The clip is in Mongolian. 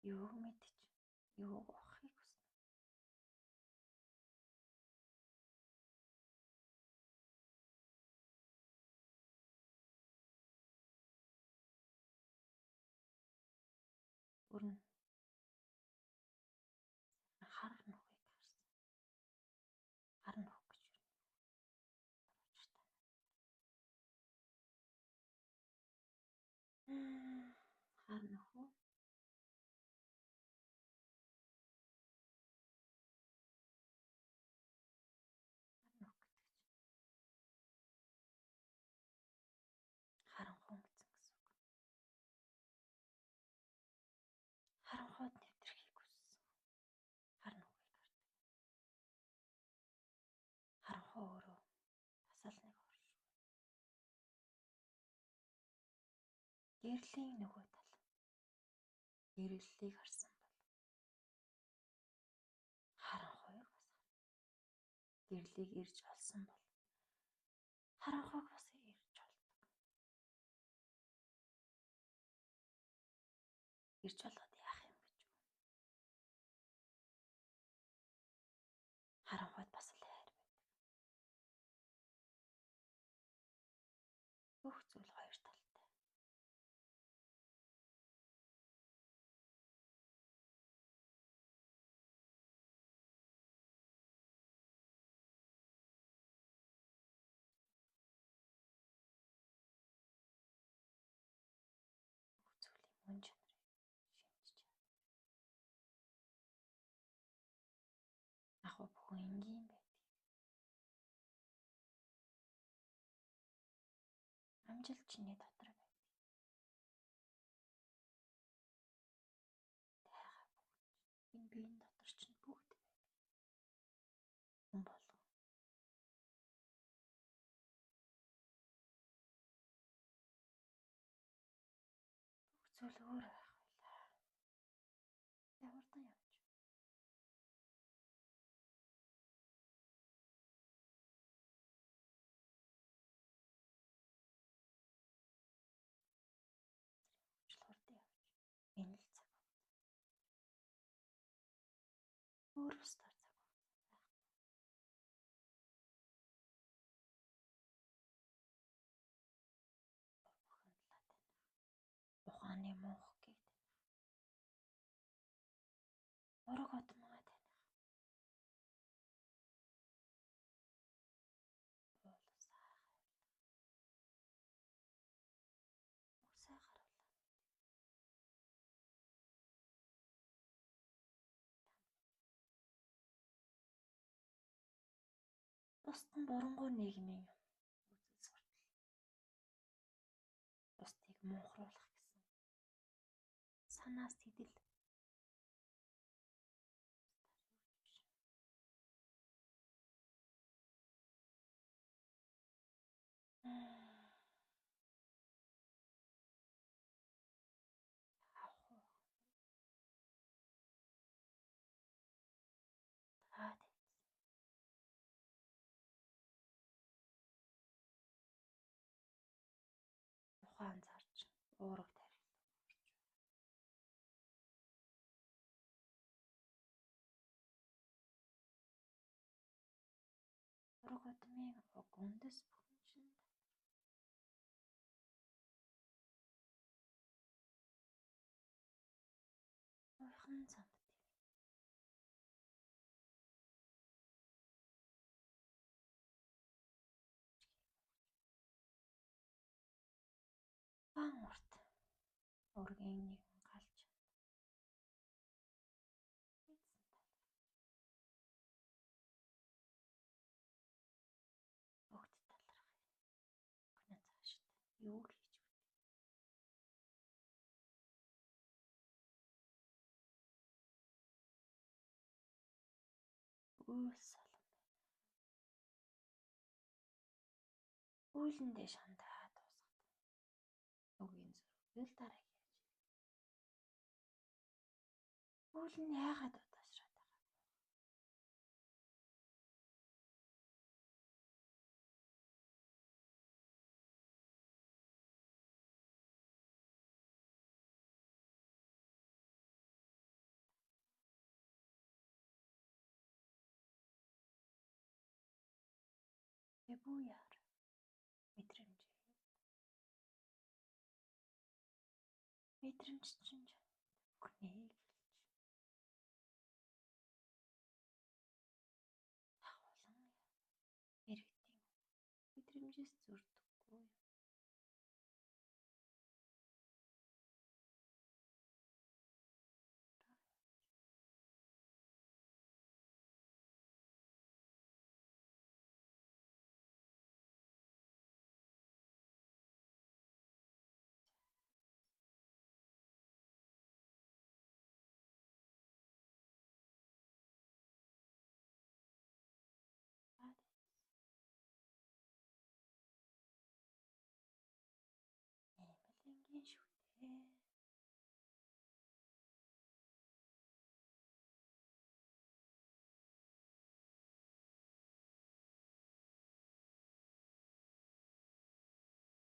Юуг мэдэж, юуг ухахыг хүснэ? Бүрэн хар нүхийг харсан. Хар нүх гэж юу? Хар нүх үү? Хар нүх гэдэг чинь харанхуй гэсэн гэсэн үг. Харанхуйд нэвтрэхийг хүссэн. Хар нүхийг хардаг. Харанхуй өөрөө тасал нэг оршуу. Гэрлийн нөгөө тал. Гэрлэлийг харсан бол харанхуйг бас харна. Гэрлийг ирж олсон бол харанхуйг бас ирж олдог. Ирж олоод яах юм гэж үү? Харанхуйд бас л хайр байдаг. Бүх зүйл хоёр талтай. Бүх зүйлийн мөн чанарыг шимтэж чадна. Ахуй бүхэн энгийн байдгийг. Амжилт чиний дотор байдгийг. Тайгаа бүхэн чинь энэ биеийн дотор чинь бүгд байдаг. Хүн болгон. Бүх зүйл өөр байх байлаа. Тэ хурдан явж. Хөгжил хурдан явж. Энэ л цаг хугацаа. Өөр бусдаар цаг хугацаа байхгүй. Бухимдлаа таних. Ухааны мунхгийг таних. Ураг удмаа таних. Уулусаа хайрлах. Үсээ харуулаа мэдэх. Бусд нь бурангуй нийгмийн үзэл суртал. Бусдыг мунхруулах гэсэн санаа сэтэл биш. Авах уу? Та тавьсан. Ухаан зарж уураг тархи руу орж байгаа. Ураг удмын уг үндэс бүхэн чинь татар. Уйхан замд тэврэх. Ухаан урт ургийн нэгэн галж эзэн талархаж бүгд талархъя. Охин цаашид юу хийж үтэй? Үйл солон байна. Үүлэндээ шандаа дуусгад. Үгийн зөрүүл дараагийн ажил. Үйл нь яагаад удаашраад байгааг вэ? Бүү яар мэдрэмжээ. Мэдрэмж чинь чамд бүхнийг хэлж дагуулan иргэдийн мэдрэмжээс зүр дуугарна.